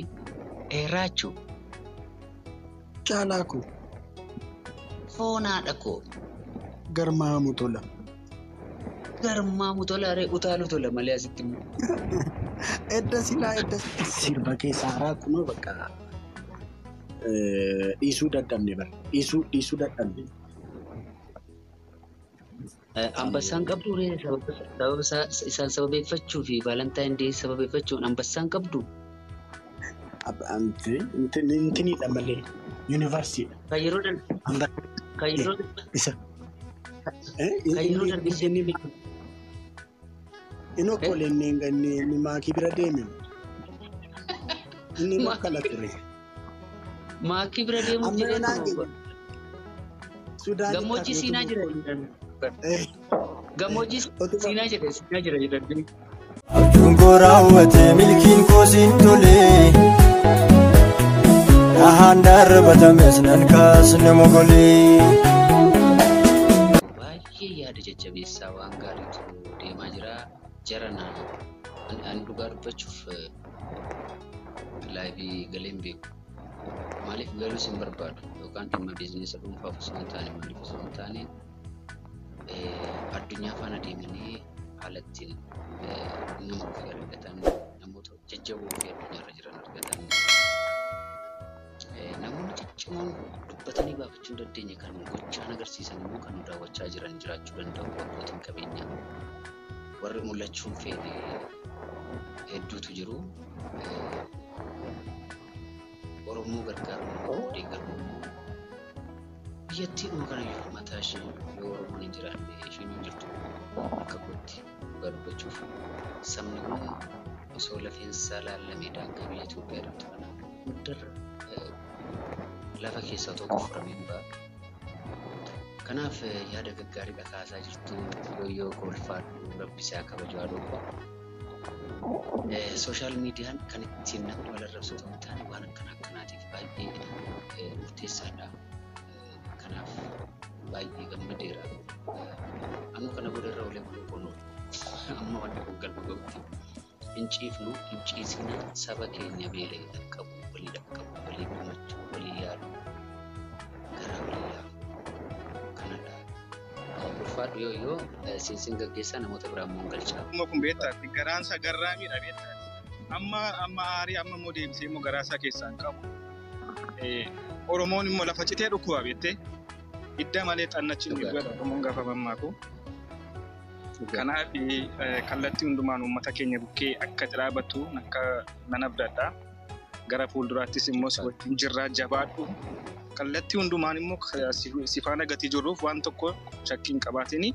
Galatoomii. Raachuu. Caalaa koo. Foon haadha koo. Garmaamu tola. Garmaamu tola ree utaalu tola malee asitti immoo. Edda silaa edda sirba keessa haaraa kunoo bakka dhiisuu dadhabne bara dhiisuu dadhabne. Ambassaan qabdu ree sababa isaan sababeeffachuu fi Valentine Day sababeeffachuun ambassaan qabdu. Intinidha malee yuunivarsiidha. Kan yeroo kan yeroo isa. Kan yeroo darbe Inni okkolee inni maakii bira deeme. Inni bakkala ture. Maakii bira deemuuf jedhee gammoojjii Siinaa jira. Gammoojjii Siinaa jedhe Siinaa jira jedhan. Abjuun koo raawwate milkiin koo siin tolee. Dhahaan darbatames nan kaasne mogolee. Baay'ee yaada jajjabeessaa waan gaariitu deemaa jira. Jarana ani dhugaa dubbachuuf live galee hin beeku. Maaliif galuus hin barbaadu yookaan dhimma biizinesa dhuunfaaf osoo hin taane maaliif osoo hin taane addunyaa faana deemanii haala ittiin nama ofii argatan namoota jajjaboo ofii addunyaarra jiran argatan namoonni ciccimoon dubbatanii baafachuu hin dandeenye kan gochaan agarsiisan immoo kan nu daawwachaa jiran jiraachuu danda'u abbootiin qabeenyaa warri mul'achuu hin feene hedduutu jiru. Oromoo gargaaruun Oromoo deeggaruun immoo biyyattiidhuma kanayyuu mataa ishee yoo Oromoon hin jiraanne isheen hin jirtu akka kootti dhugaa dubbachuuf sabni kun osoo lafeensaa laallamee daangaa biyya Itoophiyaa jedhamtu kana hundarra lafa keessaa otoo qofuramee hin ba'a. Kanaaf yaada gaggaariidha kaasaa jirtu yooyyoo kolfaadhu rabbi isaa kabaju haadhoo qaba. Social miidiyaan kan ittiin namni wal arrabsu otoo hin taane waan akkana akkanaatiif baay'ee murteessaadha. Kanaaf baay'ee gammadeera. Amma kana booda irra olee buluu koonu amma wanti kun galma ga'utti hin ciifnu hin ciisina saba keenya beela'e dhaqqabu walii dhaqqabu walii birmachuu walii yaalu garaa walii laafu kanadha. Ulfaadhu yoo yoo siinsiin gaggeessaa namoota biraa immoo hin galchaa. Amma kun beektaati garaansa garraamiidha beektaati. Amma amma aarii amma immoo deebisee immoo garaasaa keessaa hin qabu. Oromoon immoo lafa citee dhukkuba beektee hidda malee xannachi hin Dhugaadha. godha Oromoon gaafa mammaaku. Kanaaf kallattii hundumaan uummata keenya bukkee akka dhaabattu akka nan abdadha. Gara fuulduraattis immoo si wajjin jirraa jabaadhu. Kallattii hundumaan immoo si faana gatii jirruuf waan tokko shakkii hin qabaatini.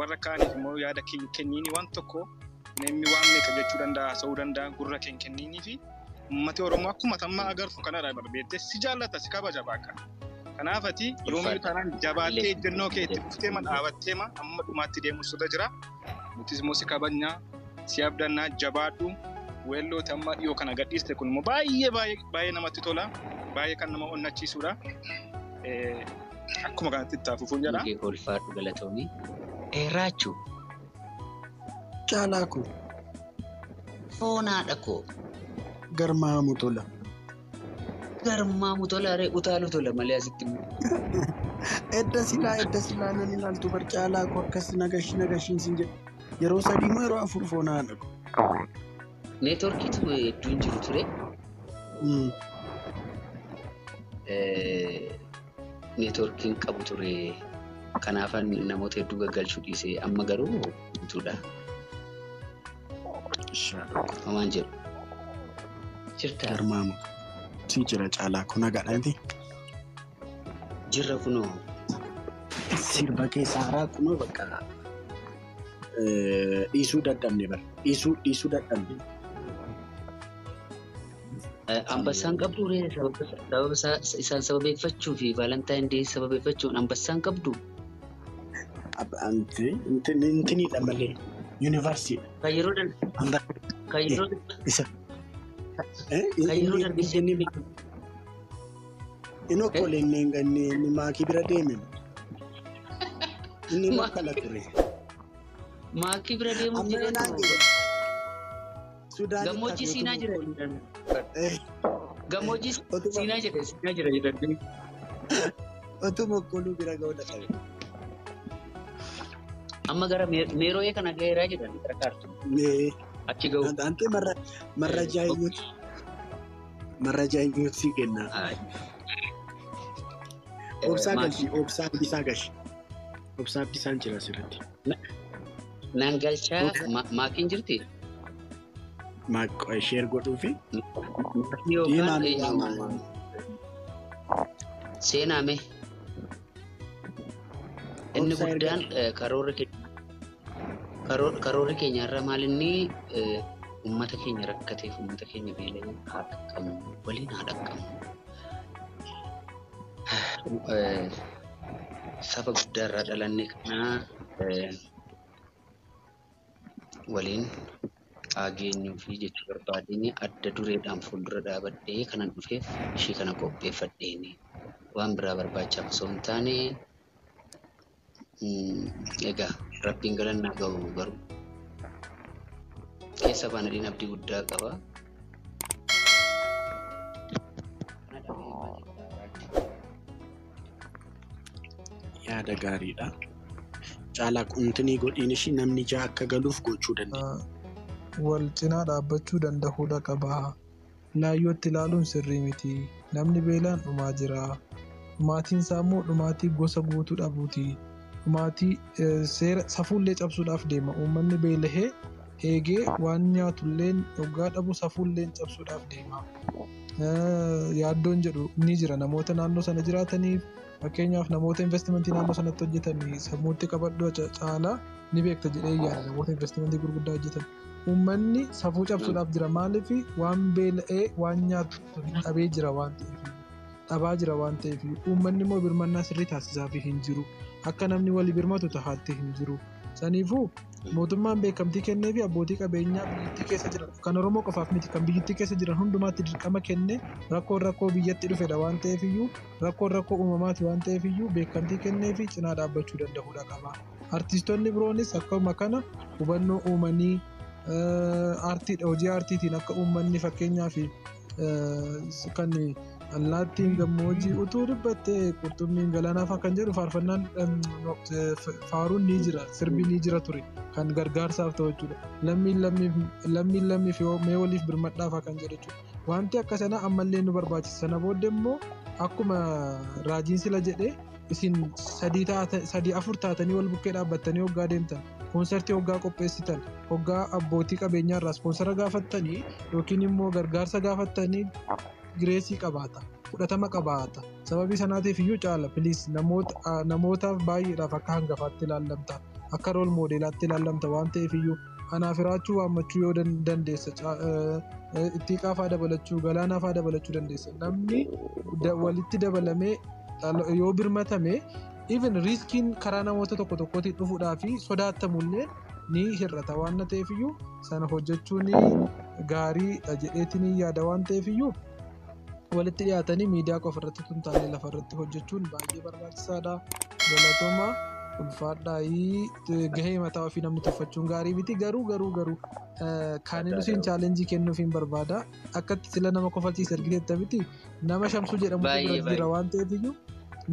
Warra kaaniif immoo yaada kenniini waan tokko namni waan meeqa jechuu danda'a haasa'uu danda'a gurra kee hin kenniinii fi uummati Oromoo akkuma tamma agartu kanarraa barbeette si jaallata si kabaja baaka. Kanaaf ati yoomiyyuu taanaan jabaattee ejjennoo kee itti fuftee ma dhaabattee ma amma dhumaatti deemu sirra jira. Nutis immoo si kabajnaa si abdannaa jabaadhu weellooti amma dhiyoo kana gadhiiste kun immoo baay'ee baay'ee baay'ee namatti tola baay'ee kan nama onnachiisudha. Akkuma kanatti itti hafuufuun jedha. Mugee kolfaadhu galatoomii. Raachuu. Caalaa koo. Foon haadha koo. Garmaamu tola. Garmaamu tola ree utaalu tola malee asitti immoo. Edda silaa nan ilaaltu bar caalaa koo akkas nagashi nagashiin sin jedhe. Yeroo sadii moo yeroo afur foon haadha koo. Neetworkiitu hedduun jiru ture. Neetworkiin qabu ture. Kanaafan namoota hedduu gaggalchuu dhiise amma garuu guutuudha. Homaan jedhu. Jirtaa? Garmaamu. Si jira caalaa koo nagaadha miti. Jirra kunoo. Sirba keessa haaraa kunoo bakka dhiisuu dadhabne bara dhiisuu dadhabne. Ambassaan qabdu ree sababa isaan sababeeffachuu fi Valentine Day sababeeffachuun ambassaan qabdu. Intinidha malee yuunivarsiidha. Kan yeroo kan yeroo isa. Kan yeroo darbe Inni okkolee inni maakii bira deeme. Inni bakkala ture. Maakii bira deemuuf Amma jedhee yoonaa Gammoojjii Siinaa jira. Gammoojjii Siinaa jedhe Siinaa jira jedhanii. Otuma okkoluu bira ga'uu dadhabe. Amma gara Meeroo'ee kana ga'eeraa jedhan gara Kaartuum. Achi ga'u. Ante marrajaa eenyuuti sii kenna. Obsaa galchi, obsaa Abdiisaa galchi. Obsaa Abdiisaan jira asirratti. Naan galchaa maakiin jirti? Maaq sheer godhuufi. Yookaan seenaame. Inni guddaan karoorri keenya irra maal inni uummata keenya rakkateef uummata keenya beela'ee haa dhaqqabnu waliin haa dhaqqabnu. Saba guddaa irraa dhalanne kana waliin haa geenyuu fi jechuu barbaadeen adda dureedhaan fuuldura dhaabadhee kanan dhufeef ishee kana qopheeffadheen waan biraa barbaachaaf osoo hin taane egaa rabbiin galannaa ga'u garuu keessa baanadiin abdii guddaa qaba. Yaada gaariidha. Caalaa quntinii godhiin ishii namni ja'a akka galuuf gochuu dandeenya. Wal cinaa dhaabbachuu danda'uudha qaba. Laayyootti ilaaluun sirrii miti. Namni beelaan dhumaa jira. Dhumaatiin isaa immoo dhumaatii gosa guutuu dhabuuti. Dhumaatii seera safuullee cabsuudhaaf deema. Uummanni beelahee eegee waan nyaatullee hoggaa dhabu safuullee cabsuudhaaf deema. Yaaddoon jedhu ni jira namoota naannoo sana jiraataniif. Fakkeenyaaf namoota investimentii naannoo sanatti hojjetan sammuutti qabadhu caalaa ni beekta jedhee yaada namoota investimentii gurguddaa hojjetan. Uummanni safuu cabsuudhaaf jira maaliif waan beela'ee waan nyaatu dhabee jira waan ta'eef dhabaa jira waan ta'eef uummanni immoo birmannaa sirrii taasisaafii hin jiru akka namni walii birmatu tahaatti hin jiru. Saniifuu mootummaan beekamtii kennee fi abbootii qabeenyaa biyyattii keessa jiran kan Oromoo qofaaf miti kan biyyattii keessa jiran hundumaatti dirqama kennee rakkoon rakkoo biyyatti dhufedha waan ta'eef iyyuu rakkoon rakkoo uumamaati waan ta'eef iyyuu beekamtii kennee fi cinaa dhaabbachuu danda'uudha qaba. Artiistonni biroonis akkuma kana hubannoo uumanii hojii aartiitiin akka uummanni fakkeenyaaf kan allaattiin gammoojjii utuu dubbattee qurxummiin galaanaaf kan jedhu faarfannaan faaruun ni jira sirbi ni jira ture kan gargaarsaaf ta'u jechuudha. Lammiin lammiif mee waliif birmadhaaf kan jedhu jechuudha. Wanti akka sanaa ammallee nu barbaachisa. Sana booddee immoo akkuma raajiin sila jedhee isin sadii afur taatanii wal bukkee dhaabbattanii hoggaa deemtan koonsartii hoggaa qopheessitan hoggaa abbootii qabeenyaa irraa ispoonsara gaafattanii yookiin immoo gargaarsa gaafattanii gireesii qabaata fudhatama qabaata sababii sanaatiif iyyuu caala piliis namootaaf baay'eedhaaf akka hangafaatti ilaallamta akka rool moodeelaatti ilaallamta waan ta'eef iyyuu anaaf jiraachuu waammachuu yoo dandeessa ittiiqaa faa dabalachuu galaanaa faa dabalachuu dandeessa namni walitti dabalamee yoo birmatame even riiskiin karaa namoota tokko tokkootiin dhufuudhaa fi sodaatamullee ni hir'ata waan ta'eef iyyuu sana hojjechuun gaariidha jedheetiin yaada waan ta'eef iyyuu walitti dhiyaatanii miidiyaa qofa irratti tun taane lafa irratti hojjechuun baay'ee barbaachisaadha. Galatooma ulfaadhaayii gahee mataa ofii namni tuffachuun gaarii miti garuu kan inni siin chaalenjii kennuuf hin barbaada. Akkatti sila nama kofalchiise argiteetta miti nama Shamsuu jedhamutu bira jira waan ta'eef iyyuu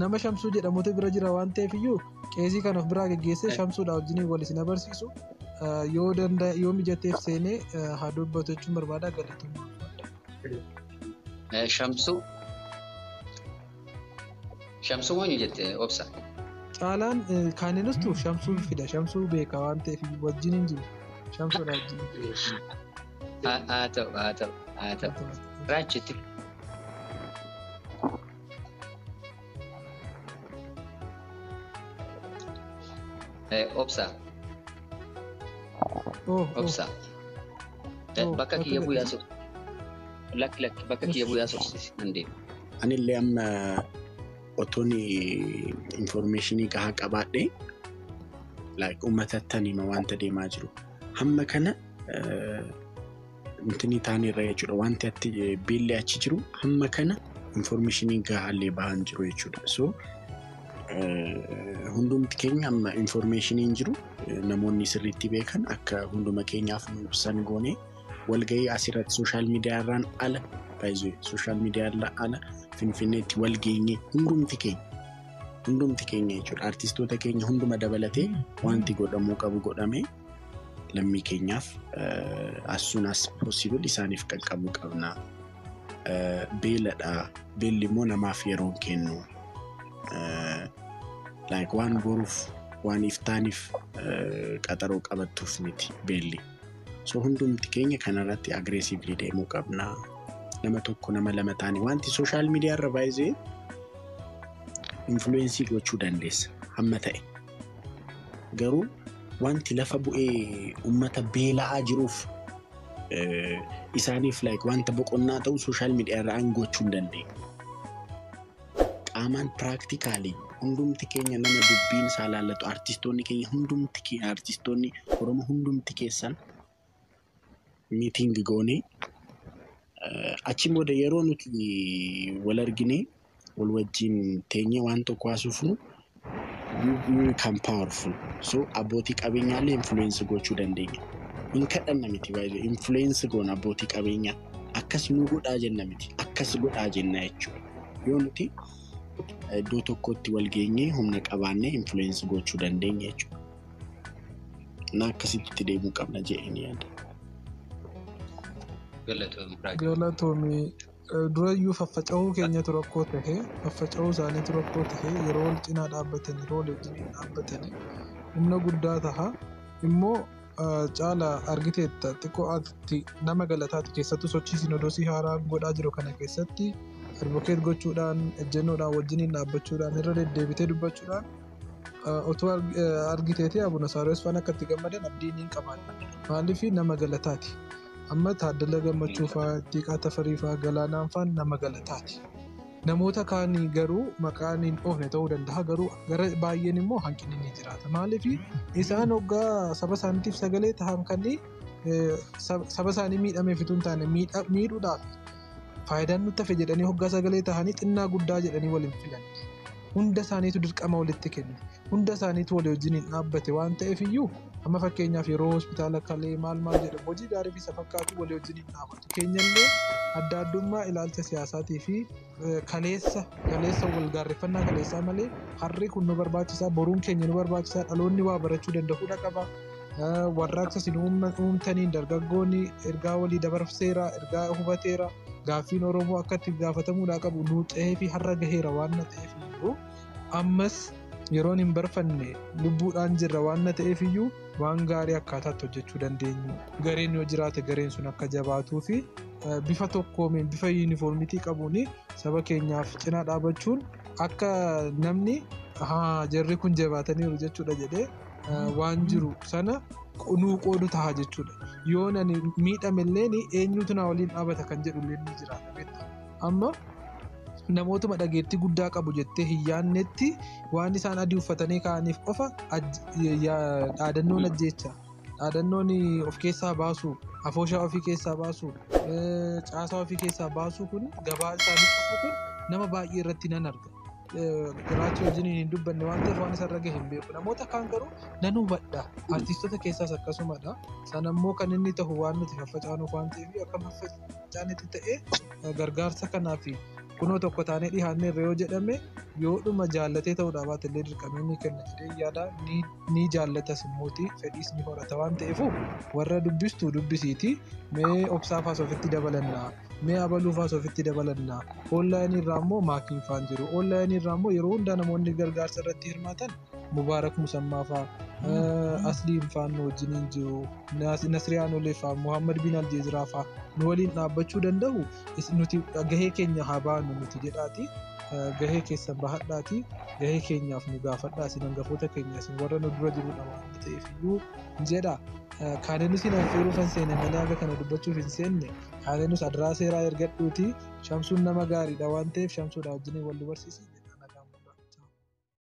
nama Shamsuu jedhamutu bira jira waan ta'eef iyyuu qeesii kan of biraa geggeessee Shamsuudha wajjin wal isin agarsiisu yoo danda'a yoo mijateef seenee haa dubbatu jechuun barbaada. Galatooma. Shamsuu Shamsuu eenyu jette obsa? Caalaan kan inni Shamsuu fida. Shamsuu beeka waan ta'eef wajjin hin jiru. Shamsuudha wajjin. Haa ta'u. Raachitti. Obsa. Obsa. Bakka kiyya bu'aa sof. Lakki bakka kiyya bu'aa sofsiisi nan deema. Anillee amma otoon informeeshinii gahaa qabaadhee uummatattan hima wanta deemaa jiru. Hamma kana wanti taanirra jechuudha. Wanti atti beelli achi jiru hamma kana informeeshinii gahaallee bahan jiru jechuudha. So hundumti keenya amma informeeshiniin jiru namoonni sirriitti beekan akka hunduma keenyaaf nu ibsan goone Walgahii asirratti social media irraan ala, baay'ee social media irraan ala Finfinneetti wal geenye hundumti keenya jechuudha. Artistoota keenya hunduma dabalatee wanti godhamuu qabu godhamee lammii keenyaaf as soon as possible isaaniif qaqqabuu qabna. Beeladha. Beelli immoo namaaf yeroo hin kennu. Like waan boruuf, waan iftaaniif qaxaroo qabattuuf miti beelli. So hundumti keenya kanarratti aggressively deemuu qabna. Nama tokko, nama lama taane wanti social media irra baay'ee influence gochuu dandeessa hamma ta'e. Garuu wanti lafa bu'ee uummata beela'aa jiruuf isaaniif like wanta boqonnaa ta'u social media irra an gochuu hin dandeenyu. Qaamaan practically hundumti keenya nama dubbiin isaa laallatu, artistoonni keenya hundumti keenya, artistoonni Oromoo hundumti keessan meeting goonee, achi booda yeroo nuti wal arginee wal wajjin teenyee waan tokko haasofnu, we become powerful. So abbootii qabeenyaallee influence gochuu dandeenya. Hin kadhanna miti, baay'ee influence goona abbootii qabeenyaa. Akkas nu godhaa jenna miti, akkas godhaa jenna jechuudha. Yoo nuti iddoo tokkotti wal geenyee humna qabaannee influence gochuu dandeenya jechuudha. Na akkasitti deemuu qabna jedheen yaada. Galatoomii Raajii. Galatoomii. Durayyuu faffaca'uu keenyatu rakkoo tahe, faffaca'uu isaaniitu rakkoo tahe. Yeroo wal cinaa dhaabbatan, yeroo wal wajjin dhaabbatanii humna guddaa taha. Immoo caala argiteetta, xiqqoo ati nama galataati. Keessattuu sochii sinodoosii haaraa godhaa jiru kana keessatti advocate gochuudhaan, ejjennoodhaan wajjiniin dhaabbachuudhaan, irra deddeebitee dubbachuudhaan otoo argiteeti Abuna Saariyos faan akka itti gammadan abdii niin qabaadha. Maaliif nama galataati. Amma Taaddala Gammachuu fa'aa, Ittiiqaa Tafarii fa'aa, Galaanaan fa'aa nama galataati. Namoota kaanii garuu maqaan hin dhoofne ta'uu danda'a, garuu gara baay'een immoo hanqinni ni jiraata. Maaliif isaan hoggaa saba isaaniitiif sagalee tahan kan saba isaanii miidhameef utuu hin taane miidhuudhaaf faayidaan nutti hafe jedhanii hoggaa sagalee tahanii xinnaa guddaa jedhanii waliin filan. Hunda isaaniitu dirqama walitti kenne. Hunda isaaniitu walii wajjin hin dhaabbate waan ta'eef iyyuu, amma fakkeenyaaf yeroo hospitaala kalee maal maal jedhamu hojii gaarii fi isa fakkaatu walii wajjin hin dhaabatu. Keenyallee adda addummaa ilaalcha siyaasaatii fi kaleessa wal gaarreeffannaa kaleessaa malee harri kun nu barbaachisaa, boruun keenya nu barbaachisaa, dhaloonni waa barachuu danda'uudha qaba. Warraaqsa isin uumtaniin dargaggoonni ergaa walii dabarseera, ergaa hubateera, gaaffiin Oromoo akka itti gaafatamuudhaa qabu nuu ce'ee fi har'a gaheera waan na ta'eef iyyuu, ammas yeroon hin barfanne lubbuudhaan jirra waan na ta'eef iyyuu, waan gaarii akkaataatti hojjechuu dandeenyu. Gareen yoo jiraate gareen sun akka jabaatuu fi bifa tokkoomeen, bifa uniformity qabuun saba keenyaaf cinaa dhaabachuun akka namni haa jarri kun jabaataniiru jechuudha jedhee waan jiru sana nuu qoodu ta'a jechuudha. Yoo nani miidhamellee eenyutu na waliin dhaabata kan jedhullee ni jiraata. Amma namootuma dhageettii guddaa qabu jettee hin yaadnetti waan isaan adii uffatanii ka'aniif qofa dhaadannoon ajjeecha. Dhaadannoon of keessaa baasu, afooshaa ofii keessaa baasu, caasaa ofii keessaa baasu kun, gabaa isaanii cufu kun nama baay'ee irratti nan arga. Giraachii wajjin hin dubbanne waan ta'eef waan isarra gahe hin beeku. Namoota kaan garuu nan hubadha. Artiistota keessaas akkasumadha. Sana immoo kan inni ta'u waan nuti faffacaanuuf waan ta'eef, akka faffacaanetti ta'ee gargaarsa kanaaf kunoo tokko taanee dhiyaanne irra yoo jedhame, yoodhuma jaallatee ta'uudhaa baate illee dirqamee ni kenna jedhee yaada. Ni jaallatas immooti, fedhiis ni horata waan ta'eefu, warra dubbistu dubbisiiti, mee obsaafaas ofitti dabalannaa, mee abaluufaas ofitti dabalannaa. Onlaayinii irraa immoo maakiin faan jiru, onlaayinii irraa immoo yeroo hundaa namoonni gargaarsa irratti hirmaatan Mubaarak Musammaa faa, Asliin faan nu wajjiniin jiru, Nasriyaan Olee faa, Muhammad bin Aljeeziraa faa nu waliin dhaabbachuu danda'u. Nuti gahee keenya haa baanu nuti jedhaati, gahee keessan bahadhaati, gahee keenyaaf nu gaafadhaa, isin hangafoota keenya, isin warra nu dura jirudha waan ta'eef iyyuu jedha. Kaaneenus hin affeeruuf hin seene malee haga kana dubbachuuf hin seenne. Kaaneenus adiraa seeraa ergadhuuti, Shamsuun nama gaariidha waan ta'eef Shamsuudha wajjin wal dubarsiisi.